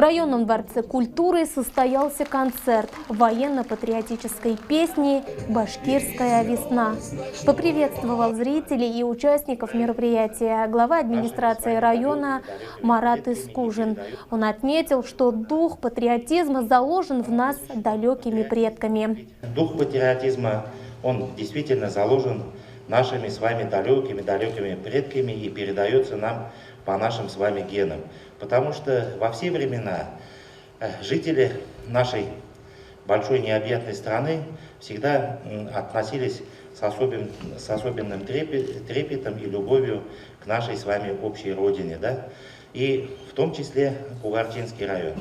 районном дворце культуры состоялся концерт военно-патриотической песни «Башкирская весна». Поприветствовал зрителей и участников мероприятия глава администрации района Марат Искужин. Он отметил, что дух патриотизма заложен в нас далекими предками. Дух патриотизма, он действительно заложен нашими с вами далекими-далекими предками и передается нам по нашим с вами генам. Потому что во все времена жители нашей большой необъятной страны всегда относились с особенным трепетом и любовью к нашей с вами общей родине, да? И в том числе Кугарчинский район.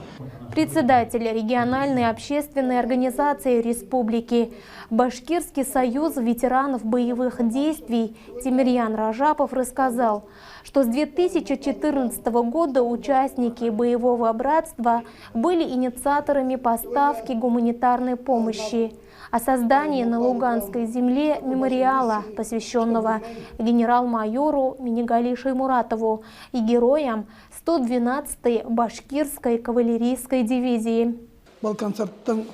Председатель региональной общественной организации республики Башкирский союз ветеранов боевых действий Тимирьян Ражапов рассказал, что с 2014 года участники боевого братства были инициаторами поставки гуманитарной помощи, о создании на Луганской земле мемориала, посвященного генерал-майору Минигали Шаймуратову и героям 112-й башкирской кавалерийской дивизии. Был концерттың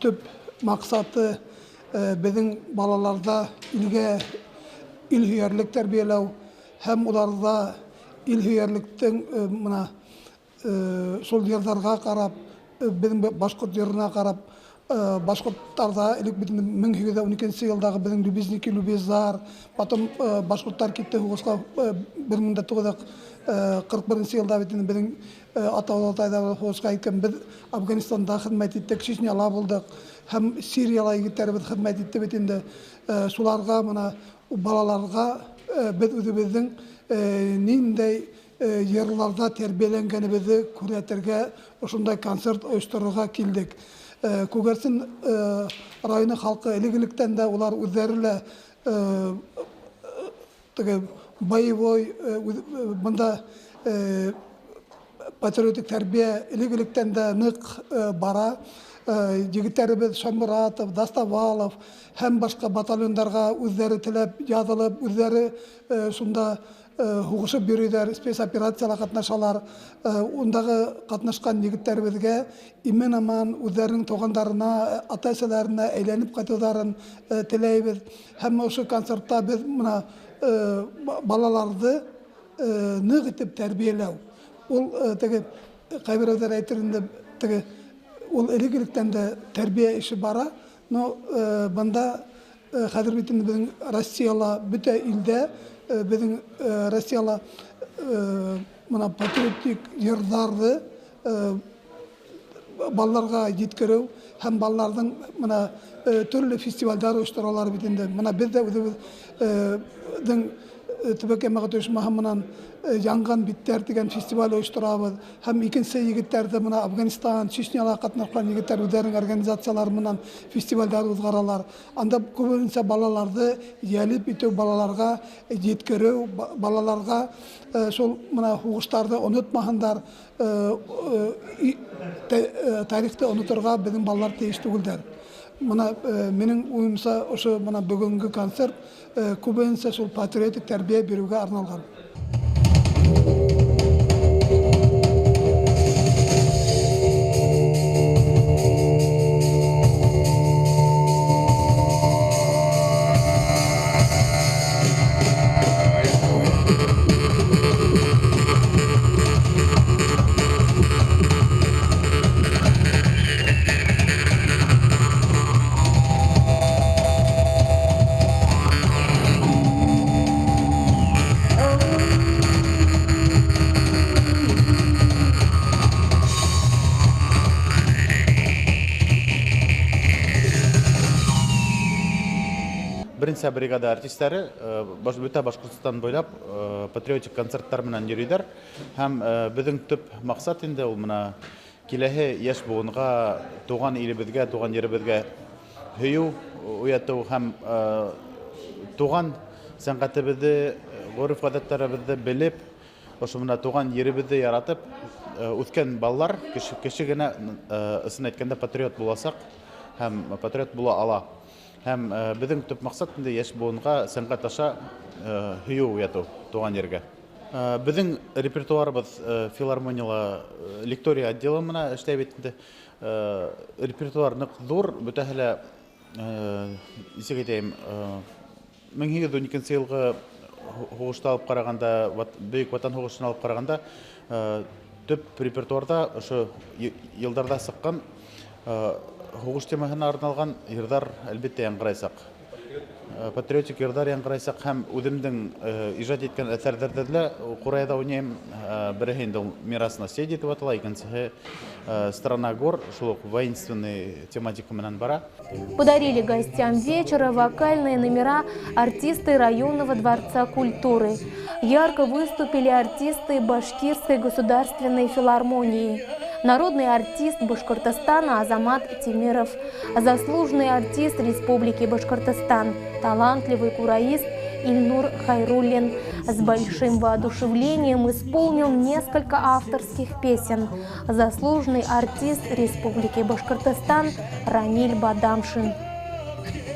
төп маҡсаты беҙҙең балаларҙа илгә илһөйәрлек тәрбиәләү һәм уларҙа илһөйәрлектең мына шул йырҙарға ҡарап, беҙҙең башҡорт йырына ҡарап, башҡорттарҙа элек 1812 йылдағы беҙҙең любезники любездар, потом башҡорттар китте һуғышҡа 1941 йылда бит инде беҙҙең ата-бабалар һуғышҡа киткән, беҙ Афганистанда хеҙмәт иттек, Чечняла булдыҡ һәм Сирияла егеттәребеҙ хеҙмәт итте бит инде. Шуларға мына балаларға беҙ үҙебеҙҙең ниндәй йырларҙа тәрбиәләнгәнебеҙҙе күрһәтергә ошондай концерт ойошторорға килдек. Күгәрсен районы халҡы элек-электән дә улар үҙҙәре лә теге боевой бында патриотик тәрбиә элек-электән дә ныҡ бара. Егеттәребеҙ Шаймуратов, Доставалов һәм башҡа батальондарға үҙҙәре теләп яҙылып, үҙҙәре шунда һуғышып йөрөйҙәр, спецоперацияла ҡатнашалар. Ундағы ҡатнашҡан егеттәребеҙгә имен-аман үҙҙәренең туғандарына, ата-әсәләренә әйләнеп ҡайтыуҙарын теләйбеҙ. Һәм ошо концертта беҙ мына балаларҙы ныҡ итеп тәрбиәләү. Ул теге ҡайберәүҙәр әйтер инде, теге ул элек-электән дә тәрбиә эше бара, но бында хәҙер бит инде беҙҙең Россияла, бөтә илдә беҙҙең Россияла мына патриотик йырҙарҙы балаларға еткереү һәм балаларҙың мына төрлө фестивалдәр ойошторалар бит инде. Мына беҙ ҙә үҙебеҙҙең төбәк йәмәғәт ойошмаһы менән Янған биттәр тигән фестиваль ойошторабыҙ. Һәм икенсе егеттәрҙе мына Афганистан, Чечняла ҡатнашҡан егеттәр үҙҙәренең организациялары менән фестивалдәр уҙғаралар. Анда күбенсә балаларҙы йәлеп итеү, балаларға еткереү, балаларға шул мына һуғыштарҙы онотмаһындар, тарихты оноторға беҙҙең балалар тейеш түгелдәр. Мына минең уйымса, ошо мына бөгөнгө концерт күбенсә шул патриотик тәрбиә биреүгә арналған. Беренсе бригада артистары бөтә Башҡортостан буйлап патриотик концерттар менән йөрөйҙәр. Һәм беҙҙең төп маҡсат инде ул мына киләһе йәш быуынға тыуған илебеҙгә, тыуған еребеҙгә һөйөү уятыу һәм тыуған сәнғәтебеҙҙе, ғөрөф-ғәҙәттәребеҙҙе белеп, ошо мына тыуған еребеҙҙе яратып үҫкән балалар кеше генә ысын әйткәндә патриот буласаҡ һәм патриот була ала. Һәм беҙҙең төп маҡсат инде йәш быуынға сәнғәт аша һөйөү уятыу тыуған ергә. Беҙҙең репертуарыбыҙ филармонияла лектория отделы менән эшләй бит инде. Репертуар ныҡ ҙур, бөтәһе лә, нисек әйтәйем, 1812 йылғы һуғышты алып ҡарағанда, Бөйөк Ватан һуғышын алып ҡарағанда, төп репертуарҙа ошо йылдарҙа сыҡҡан һуғыш темаһына арналған йырҙар әлбиттә яңғырайсаҡ. Патриотик йырҙар яңғырайсаҡ һәм үҙемдең ижад иткән әҫәрҙәрҙе лә ҡурайҙа уйнайым. Береһе инде ул «Мирас наследие» тип атала, икенсеһе «Страна гор», шул уҡ воинственный тематика менән бара. Подарили гостям вечера вокальные номера артисты районного дворца культуры. Ярко выступили артисты Башкирской государственной филармонии. Народный артист Башкортостана Азамат Тимиров, заслуженный артист Республики Башкортостан, талантливый кураист Ильнур Хайруллин с большим воодушевлением исполнил несколько авторских песен. Заслуженный артист Республики Башкортостан Рамиль Бадамшин.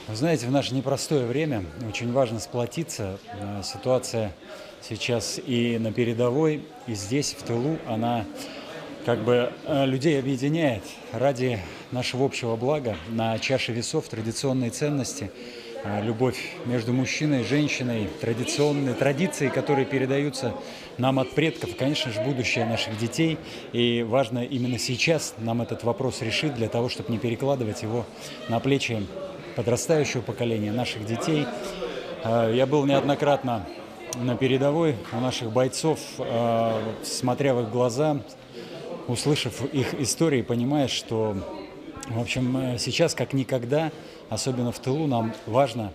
Вы знаете, в наше непростое время очень важно сплотиться. Ситуация сейчас и на передовой, и здесь, в тылу, она как бы людей объединяет ради нашего общего блага. На чаше весов традиционные ценности, любовь между мужчиной и женщиной, традиционные традиции, которые передаются нам от предков, конечно же, будущее наших детей. И важно именно сейчас нам этот вопрос решить для того, чтобы не перекладывать его на плечи подрастающего поколения, наших детей. Я был неоднократно на передовой у наших бойцов, смотря в их глаза, услышав их истории, понимаешь, что, в общем, сейчас как никогда, особенно в тылу, нам важно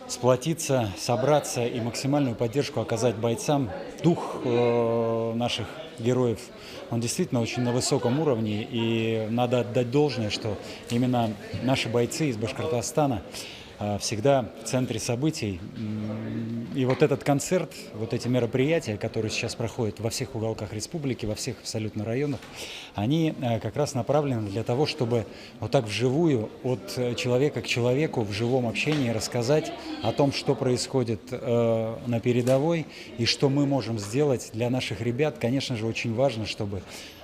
сплотиться, собраться и максимальную поддержку оказать бойцам. Дух наших героев, он действительно очень на высоком уровне, и надо отдать должное, что именно наши бойцы из Башкортостана всегда в центре событий. И вот этот концерт, вот эти мероприятия, которые сейчас проходят во всех уголках республики, во всех абсолютно районах, они как раз направлены для того, чтобы вот так вживую, от человека к человеку, в живом общении рассказать о том, что происходит на передовой и что мы можем сделать для наших ребят. Конечно же, очень важно, чтобы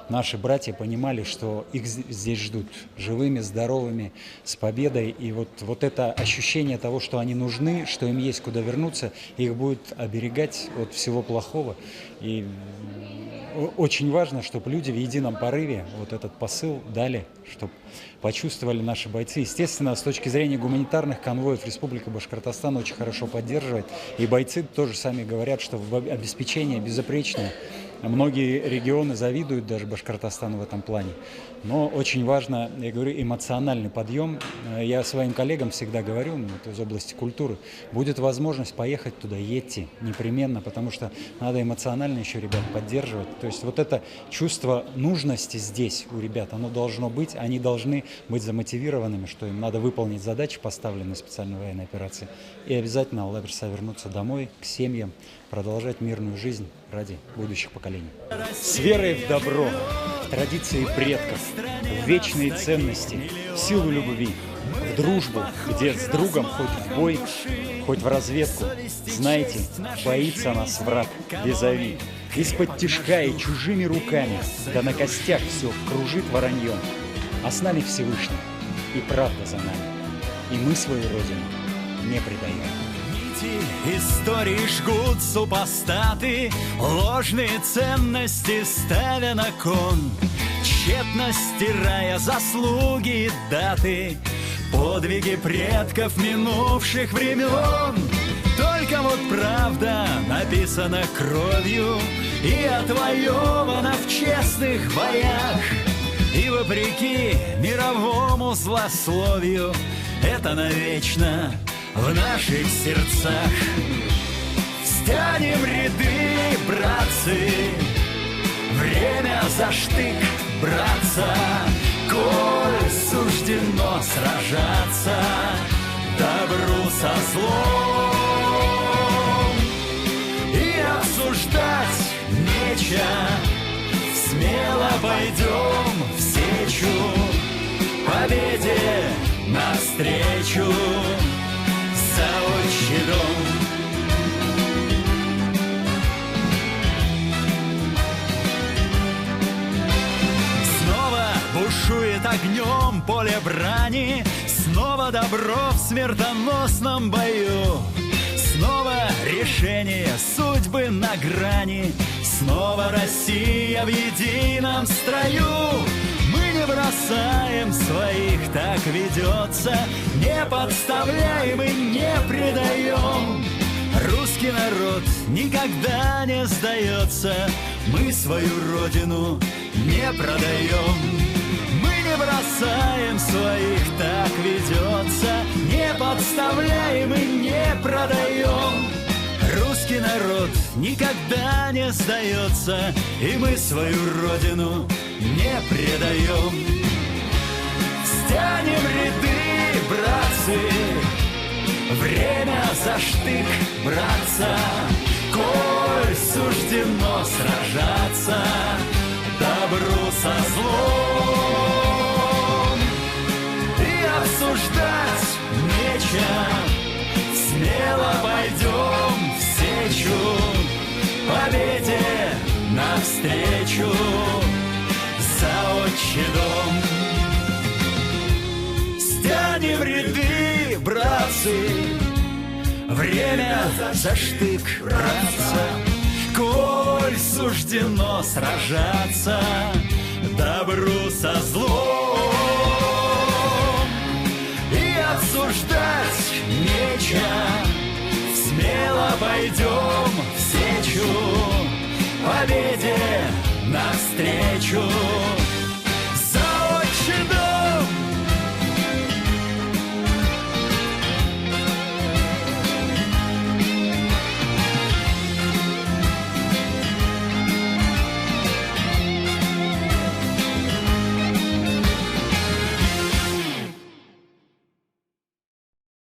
наши братья понимали, что их здесь ждут живыми, здоровыми, с победой. И вот это ощущение того, что они нужны, что им есть куда вернуться, их будет оберегать от всего плохого. И очень важно, чтобы люди в едином порыве вот этот посыл дали, чтобы почувствовали наши бойцы. Естественно, с точки зрения гуманитарных конвоев Республика Башкортостан очень хорошо поддерживает. И бойцы тоже сами говорят, что обеспечение безупречное. Многие регионы завидуют даже Башкортостану в этом плане. Но очень важно, я говорю, эмоциональный подъем. Я своим коллегам всегда говорю, ну, вот из области культуры, будет возможность поехать туда, едьте непременно, потому что надо эмоционально еще ребят поддерживать. То есть вот это чувство нужности здесь у ребят, оно должно быть, они должны быть замотивированными, что им надо выполнить задачи, поставленные специальной военной операции, и обязательно, Алла бирһә, вернуться домой, к семьям, продолжать мирную жизнь ради будущих поколений. С верой в добро, в традиции предков, в вечные ценности, в силу любви, в дружбу, где с другом хоть в бой, хоть в разведку. Знаете, боится нас враг визави. Из-под тишка и чужими руками, да на костях все кружит вороньем. А с нами Всевышний, и правда за нами, и мы свою родину не предаем. Истории жгут супостаты, ложные ценности ставя на кон, тщетно стирая заслуги и даты, подвиги предков минувших времен. Только вот правда написана кровью и отвоевана в честных боях. И вопреки мировому злословию, это навечно в наших сердцах. Стянем ряды, братцы, время за штык браться, коль суждено сражаться добру со злом. И обсуждать нечего, смело пойдем в сечу, победе навстречу. За отчий дом. огнем поле брани, снова добро в смертоносном бою, снова решение судьбы на грани, снова Россия в едином строю. Мы не бросаем своих, так ведется, не подставляем и не предаем. Русский народ никогда не сдается, мы свою родину не продаем. Мы не бросаем своих, так ведется, не подставляем и не продаем. Русский народ никогда не сдается, и мы свою родину не предаем. Стянем ряды, братцы, время за штык браться, коль суждено сражаться добру со злом. И обсуждать нечем, смело пойдем в сечу, победе навстречу за отчий дом. Стянем ряды, братцы, время за штык браться, коль суждено сражаться добру со злом. И обсуждать нечем, смело пойдем